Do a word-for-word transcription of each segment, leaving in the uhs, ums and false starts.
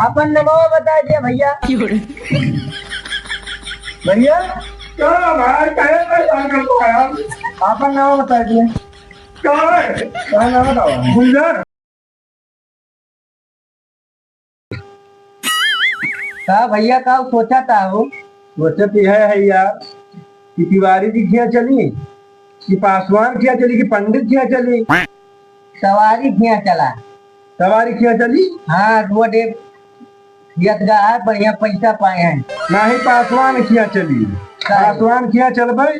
आपन नमवा बताइ दिया भइया। भइया, का भाई, काहे परेशान करता है यार? आपन नमवा बताइ दिया। का है? का नाम बतावा? गुलजार। का भइया, का सोचत हो? सोचत यह है यार कि तिवारी जी खिया चली, कि पासवान खिया चली, कि पंडित खिया चली? तिवारी खिया चला। तिवारी खिया चली? हाँ, रोड एक यतगा है, बढ़िया पैसा पाए हैं। नाही, पासवान खिया चली। का? पासवान खिया चलबे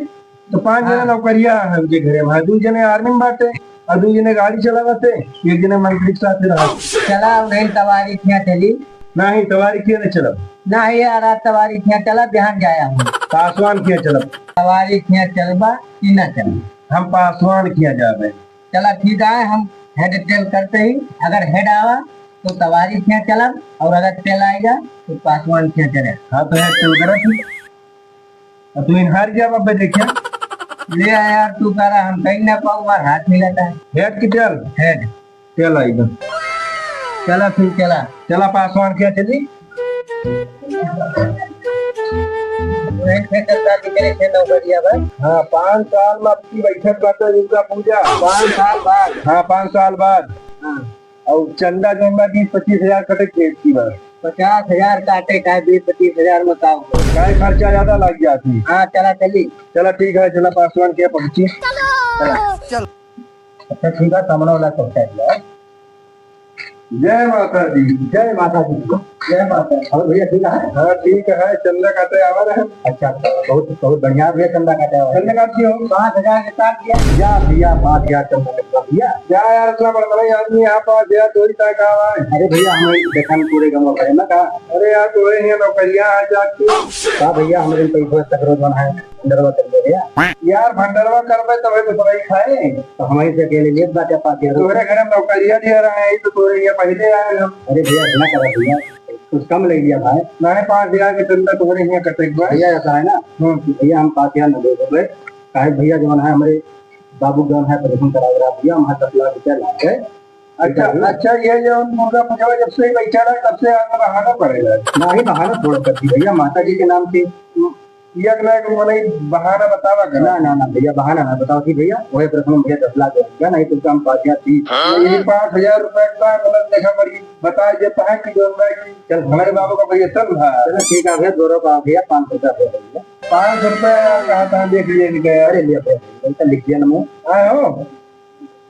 तो पाँच जने हाँ। नौकरिया है उनके घरे में, दुइ जने आर्मी में बाटे और दुइ जने गाड़ी चलावते, एक जने मंत्री के साथ रहा। चला, नहीं तिवारी खिया चली। नाही, तिवारी खिया नहीं चलब। नाही यार, आज तिवारी खिया चला, बिहान जाया हम। पासवान खिया चलब। तिवारी खिया चलबा कि ना चलबा? हम पासवान खिया जाबे। चला ठीक है, हम head tell करते ही, अगर head आवा तो तिवारी खिया चलब, और अगर tell आएगा तो पासवान खिया चले। हाँ, तो head tell करा तू। अब तू इन हार गया, अब देखिए। ले आ यार, तू करा, हम कहीं ना पाऊँ, हमार हाथ मिलाता है। Head की tell? Head। Tell आएगा। चला फिर, चला। चला, पासवान खिया चली। वही खेत सरकार की करे थे नौकरिया बस। हाँ, पाँच साल में आपकी बैठक बाटे दुर्गा पूजा। पाँच साल बाद। हाँ, पाँच साल बाद। हाँ। और चंदा जौन बा बीस पच्चीस हजार कटे खेत की बा। पचास हजार काटे का, बीस पच्चीस हजार में का हुआ? काहे खर्चा ज्यादा लग जाती? हाँ, चला चली। चला ठीक है, चला पासवान के पहुँची। चला। चल। अच्छा ठीक है, सामने वाला पहुँचा दिया। जय माता दी। जय माता दी। जय माता दी। और भइया ठीक है? हाँ, ठीक है, चंदा काटे आवा रहे। अच्छा, बहुत, बहुत बढ़िया भइया, चंदा काटे आवा। चंदा काट दियो। पाँच हजार के काट दिया। जा भइया, पाँच हजार चंदा काट दिया। जा यार, इतना बड़ा बड़ा आदमी यहाँ पाँच हजार थोड़ी सा का आवा है। अरे भइया, हम देखा पूरे गाँव भरे में का। अरे यार, तोरे यहाँ नौकरिया आ जाती। का भइया, हमरे पैसा तकरो जौन है। भंडरवा कर दे भइया। यार, भंडरवा करबे तबे तो दवाई खाए। तो हमही से अकेले लेत बाटे पाँच हजार। तोहरे घर में नौकरिया दिया रहा है, तो तोहरे यहाँ पहले आए हम। अरे भइया, इतना करा भइया, कुछ कम ले लिया भाई। नहीं, पाँच हजार के चंदा तोहरे यहाँ कटे के बा। भइया, ऐसा है ना, हम्म। भइया, हम पाँच हजार न दे देबे। काहे भइया, जौन है हमरे बाबू जौन है, ऑपरेशन करा रहा भइया, हमारे दस लाख रुपया लाग गए। अच्छा, ठीक है भइया। अच्छा, ये जो दुर्गा पूजा जब से बैठा रहा, तब से आपको बहाना पड़ेगा। नहीं, बहाना थोड़ा करती भइया, माता जी के नाम से। ये अगला एक मनई बहाना बतावा करा। ना, ना, ना भइया, बहाना ना बताओ कि भइया, वही प्रश्न में भइया दस लाख देगा, नहीं तो काम पास या थी। हाँ? ये पाँच हजार रुपए का मतलब देखा पड़ी, बता देता है कि जो है कि चल, हमारे बाबू का भइया चल रहा है। चलो ठीक है भइया, दो रुपया भइया, पाँच सौ रुपया दे दो भइया। पाँच सौ रुपया कहा था, देख लिया इनका यार। अरे लिया भइया, इनका लिख दिया ना मैं। आए हो?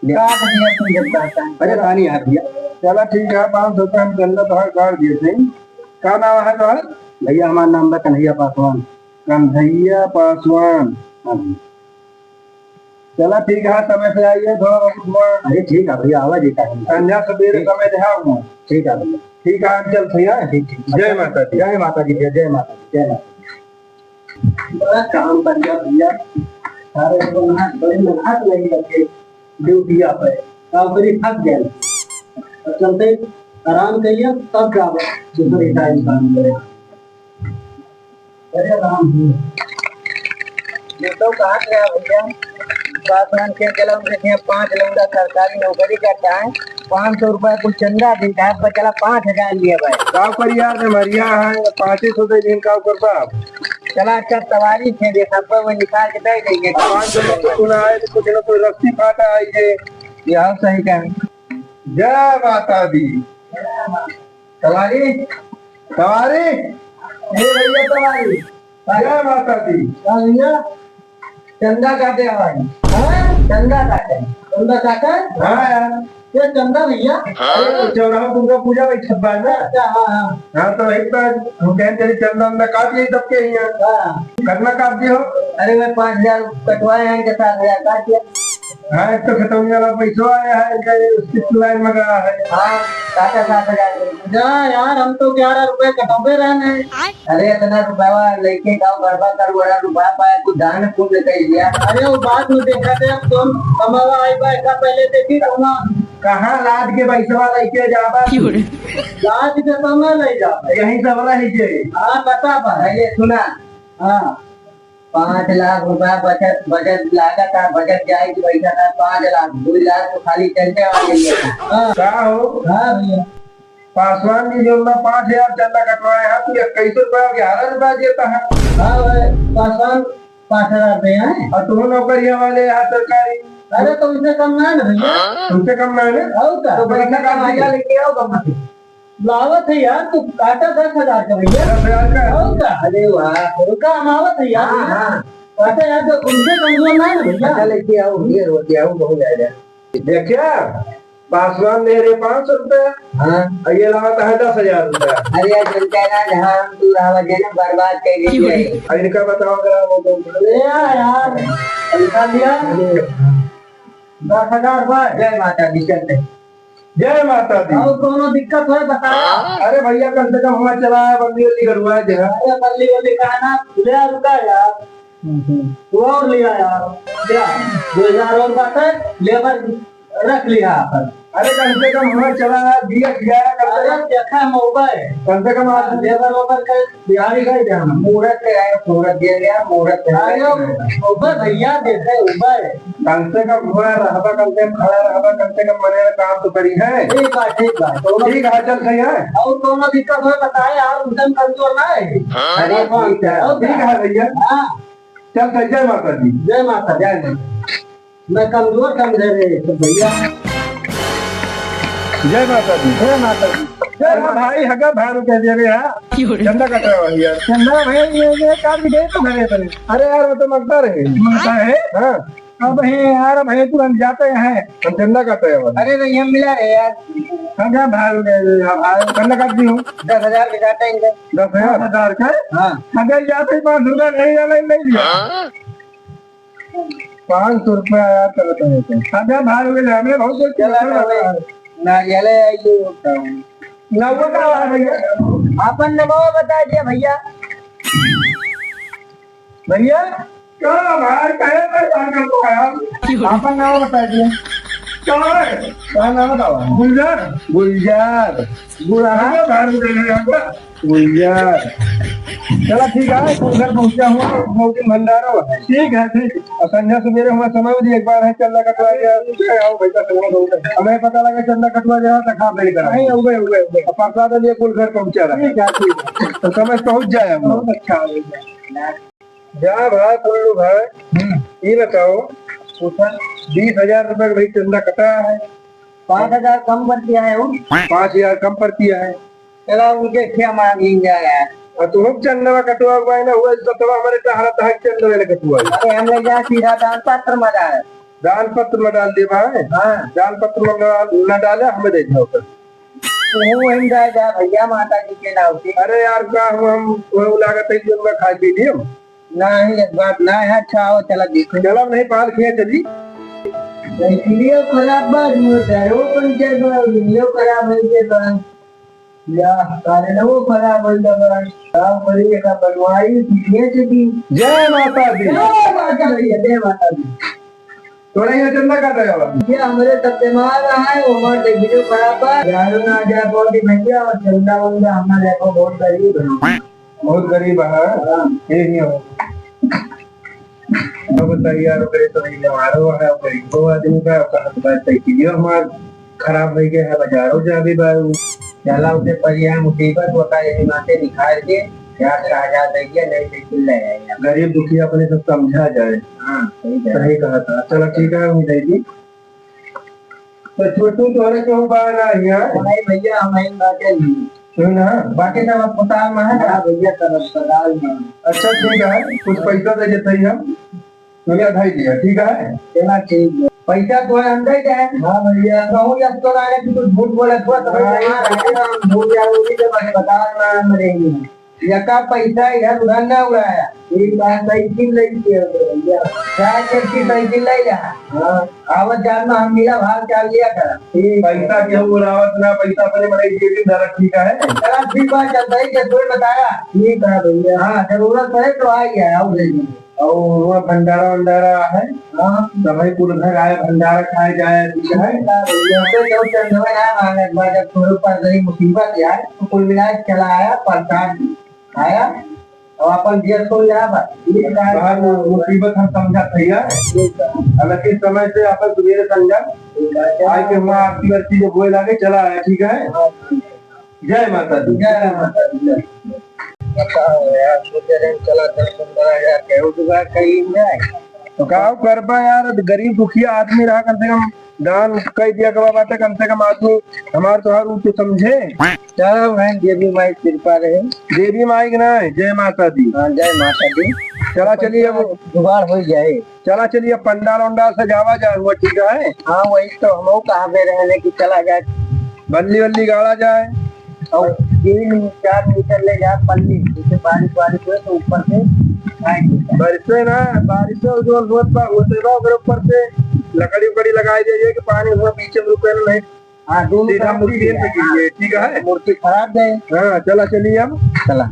लिया। काट दिया तुम जब कहता है। अरे तानी यार भइया। चला ठीक है, पाँच सौ रुपया हम चंदा तो हर काट दिए थे। का नाम है तोहर? भइया हमार नाम बा कन्हैया पासवान। कन्हैया पासवान। हाँ जी। चला ठीक है, समय से आइए, थोड़ा बहुत हुआ। अरे ठीक है भइया, आवा जी टाइम। संझा सबेरे ठीक। समय देहा हुआ। ठीक है भइया। ठीक है, हम चलते हैं। ठीक, ठीक। जय माता दी। जय माता दी भइया, जय माता दी, जय माता दी। बड़ा काम कर दिया भइया। सारे को ना, बड़ी मेहनत लगी रखे ड्यूटिया पे। काम करी थक गए। और चलते आराम करिए, तब जाओ दूसरे टाइम काम करें। अरे राम जी, ये तो कहा गया भइया, पासवान के चला उनके यहाँ पाँच लौंडा सरकारी नौकरी करता है, पाँच सौ रुपया कुल चंदा देता है, पर चला पाँच हजार लिया भाई। का करी यार, बीमारियाँ हैं, पाँचे सौ दे दिन का ऊपर बाप। चला अच्छा तिवारी थे, देखा पर वो निकाल के दे देंगे। पाँच सौ में तो सुना है, तो कुछ ना कुछ रस्सी फाटा आई है। यह सही कहा। जय माता दी। तिवारी, तिवारी, ए भइया तिवारी। जय माता दी। का भइया? चंदा काटे आवाई। हाँ? चंदा काटे। चंदा काटे? हाँ यार। ये चंदा भइया? अरे, तो चौराहा दुर्गा पूजा वही छब्बा है ना? अच्छा, हाँ, हाँ। हाँ, तो एक बार हम कहें चली चंदा वंदा काट ली सबके यहाँ। हाँ। कितना काट दी हो? अरे, मैं पाँच हजार कटवाए हैं, इनके सात हजार काट दिया। हाँ, एक तो खतौनी वाला पैसो आया है, इनका ये उसकी सिलाई में गया है। हाँ, काटा सात हजार रुपये। जा यार, हम तो ग्यारह रुपये कटौबे रहने। अरे, इतना रुपया लेके गाँव गरबा कर, बड़ा रुपया पाया, कुछ दान पुण्य कर लिया। अरे, वो बाद में देखा थे, अब तुम कमावा आई बा, इसका पहले देखी कमा। कहाँ लाद के पैसवा लेके जाबा? क्यों रे? लाद के तो ना ले जाबा। यहीं सब रह जे। हाँ, बता बा। पहले सुना। हाँ। पाँच लाख रुपया बचत, बजट लागत है, बजट जाए कि पैसा था पाँच लाख, दो लाख तो खाली चलते वाले ही है। हाँ। का हो? हाँ भइया। पासवान जी जो ना पाँच हजार चंदा कटवाए हैं, तू इक्कीस सौ रुपया, ग्यारह रुपया देता है। हाँ भाई, पासवान पाँच हजार दे हैं। और तू नौकरिया वाले यहाँ सरकारी। अरे तो उनसे कम ना है ना भैया। उनसे कम ना है ना? और का? तो पैसा पैसा कहाँ से? भैया लेके आओ कहाँ से? लावत है यार, तू काटा दस हजार का भैया। दस हजार का? और का? अरे वाह। उनका हम आवत है यार। हाँ, हाँ। काटा यार, तो उनसे कमजोर ना है ना भैया। अच्छा, लेके आओ, ये रो, ले आओ, बहुत ज्यादा। देखिया, पासवान दे रहे पाँच सौ रुपया। हाँ। और ये लावत है दस हजार रुपया। अरे यार, जनता ना, जहाँ हम तू रहा, जन्म बर्बाद कर देती है। और इनका बताओ, अगर आप वो तो ले आ यार, पैसा दिया। दस हजार रुपया। जय माता दी, चलते। जय माता दी। और कोनो दिक्कत होए, बताओ। अरे भैया, कम से कम हमारा चला है, बल्ली वल्ली गड़ुआ है जरा। अरे बल्ली वल्ली का ना, ले आ, रुका यार। हम्म, हम्म। तू और लिया यार, क्या? दो हजार और बात है, लेबर रख लिया अपन। अरे कम से कम हमारा चला है, दिया खिया है, कम से अरे कम। देखा हम उबे। कम से कम आज लेबर ओबर के बिहारी का ही जाना। मूरत के आए, मूरत दिया गया, मूरत के आए। अरे उबे भैया, देखे उबे। कम से कम हमारा रहबा, कम से कम खड़ा रहबा, कम से कम मने काम तो करी है। ठीक बा, ठीक बा। ठीक है, चल सही है। और कोनो दिक्कत हो बताए, यार उधम कमजोर ना है। अरे ठीक है, और ठीक है भैया। हाँ। चल, चल, जय माता दी। जय माता दी। जय माता। मैं कमजोर समझे रहे सब भैया। जय माता दी। जय माता दी। जय अरे माता। भाई, हगा भारू कह दिया रे, हाँ। क्यों रे? चंदा कट रहा है यार। चंदा भाई, ये, ये काट भी दे तो घरे पर। अरे यार, वो तो मंगता रहे। मंगता है? हाँ। अब है यार, अब है, तुरंत जाते हैं। हम चंदा काटे हैं। अरे नहीं, हम मिला रहे यार। हगा भारू कह दिया रे, हाँ भाई, चंदा काट दी हूँ। दस हजार के काटे इनका। दस हजार? दस हजार का? हाँ। अगर जाते पाँच रुपया नहीं डाला, नहीं लिया। हाँ? पाँच सौ रुपया आया तो बताओ तो। अब यार भाई हो गए, हमने बहुत देर चला किया। तो भाई, नारियल है, ये होता है। ना हुआ क्या है भैया? आपन नमवा बता दिया भैया। भैया? क्या भाई, कहे परेशान करता है यार? आपन नमवा बता दिया। क्या है? क्या नाम बताओ? गुलजार। गुलजार। गुलजार। अरे भाई, गुलजार। चला ठीक है, तू घर पहुँचा हुआ, दो दिन भंडारा हुआ। ठीक है, ठीक। और संझा सुबेरे हुआ समय भी एक बार है, चंदा कटवा गया। ठीक है, आओ भाई, चंदा कटवा गया। हमें पता लगा चंदा कटवा गया, तो खा बेड़ करा। नहीं, उबे, उबे, उबे। और प्रसाद लिए कुल घर पहुँचा रहा। ठीक है, ठीक है। तो समय पहुँच जाए हम लोग। बहुत अच्छा हो गया। जा भाई, कुल्लू भाई, हम्म। ये बताओ, पूछा। बीस हजार रुपए का भाई चंदा कटा है। पाँच हजार कम पड़ती है वो। पाँच हजार कम पड़ती है। चला, उनके क्या मांगी जाए यार। और तुम चंदवा कटवा हुआ है ना, हुआ इस दतवा हमारे टहरा टहक चंदवा ने कटवा है। अरे, हम लोग यहाँ सीधा दान पत्र में डाले। दान पत्र में डाल दे भाई। हाँ। दान पत्र में न, न डाले, हमें दे जाओ कर। वो वहीं जाए जा भैया, माता जी के नाम से। अरे यार, का हम, हम, वो लागत है कि उनका खाए पी लिए हम। नहीं, इस बात ना है। अच्छा, आओ, चला देखो। चला, नहीं, पाल खिया चली। साइकिलियो खराब बा, मोटरो पंचर बा, दुनियो खराब है के बा। या, कारेलवो खराब होइल बा। का करी, एका बनवाई, सीखिए से की। जय माता दी। जय माता दी, जय माता दी। तोरा यहाँ चंदा काटा जावा। ये हमरे सब बीमार है, वो हमार साइकिलियो खराब बा। यारो ना आ जाए, बहुत ही भैया, और चंदा वंदा हमारे को बहुत गरीब है। बहुत गरीब है। हाँ। ये नहीं हो। अब बताइए यार, ओकरे तो नहीं जमारो है, गरीबो आदमी बा, ओकर हाथ बात साइकिलियो हमार खराब हो गया है, बाजारो जाबे बा उ। चला उसे परिया मुसीबत होता है, यही माते निकाल के यार, चार हजार दे दिया, नहीं साइकिल ले आए। गरीब दुखी अपने सब समझा जाए। हाँ, सही कहा। सही कहा था। चला ठीक है, हम दे दी। तो छोटू तोहरे केहू बा ना हियाँ? नहीं भैया, हम ही बाटे नहीं। सुन ना। बाकी सब अस्पताल में है ना? हाँ भैया, सब अस्पताल में। अच्छा ठीक है, कुछ पैसा दे देते ही हम। भैया, भाई दिया, ठीक है? चला ठीक है। पैसा तो है, हम दे दे। हाँ भैया। कहूँ या तो ना कि तू झूठ बोला, तू तो हाँ, भैया, हाँ। हम झूठ या वो भी जब अस्पताल में हम रहेंगे। यका पैसा इधर उधर ना उड़ाया। ठीक बा, साइकिल ले के आओ भैया। चाहे कैसी साइकिल ले जा। हाँ। आवत जात में हम मिला भाव चाल लिया करा। ठीक। पैसा केहू उड़ावत ना, पैसा अपने बनाई जेबी में धरत, ठीक है? चला, ठीक बा, चल भाई, जब कोई बताया। ठीक है भैया। हाँ, जरूरत पड़े तो आ गया, आओ ले लीजिए। और वो भंडारा वंडारा है? हाँ। सब है कुल घर आए, भंडारा खाए जाए, ठीक है? ठीक है भैया, तो जो चंदवा ना मांगत बा, जब तोरे ऊपर गई मुसीबत यार, तो कुल मिला के चला आया, प्रसाद आया, अब अपन दिया सुन ले, बस। बाहर मु-, मुसीबत हम समझा भैया। ठीक है। हालांकि समय से अपन सुबेरे समझा। ठीक है। आज के हमारा आरती वारती जब होए लागे, चला आया, ठीक है? हाँ, ठीक है। जय माता दी। जय माता दी। बताओ यार, सोचे रहे चला दस पन्द्रह हजार के जुगाड़ कर ली जाए। तो का करबा यार, गरीब दुखिया आदमी रहा, कम से कम दान कई दिया करबा बाटे, कम से कम आदमी हमार तोहार ऊ तो समझे। चलो बहन, देवी माई कृपा रहे। देवी माई के ना, जय माता दी। हाँ, जय माता दी। चला चलिए अब। जुगाड़ हो जाए। चला चलिए, अब पंडाल उंडाल सजावा जाए हुआ, ठीक है? हाँ, वही तो हमहू कहा दे रहे हैं कि चला जाए। बल्ली वल्ली गाड़ा जाए। और तीन चार मीटर ले जाए पल्ली, जैसे बारिश वारिश हुए तो ऊपर से झाँक देता है। बरसे ना, बारिश से जो होत बा, होते बा, ओकरे ऊपर से लकड़ी उकड़ी लगाई दे, ये कि पानी हुआ पीछे में रुके ना, नहीं हाँ, दोनों सीधा तरफ मूर्ति से गिर जाए। गिरिए, ठीक है? मूर्ति खराब जाए। हाँ, चला चलिए अब। चला।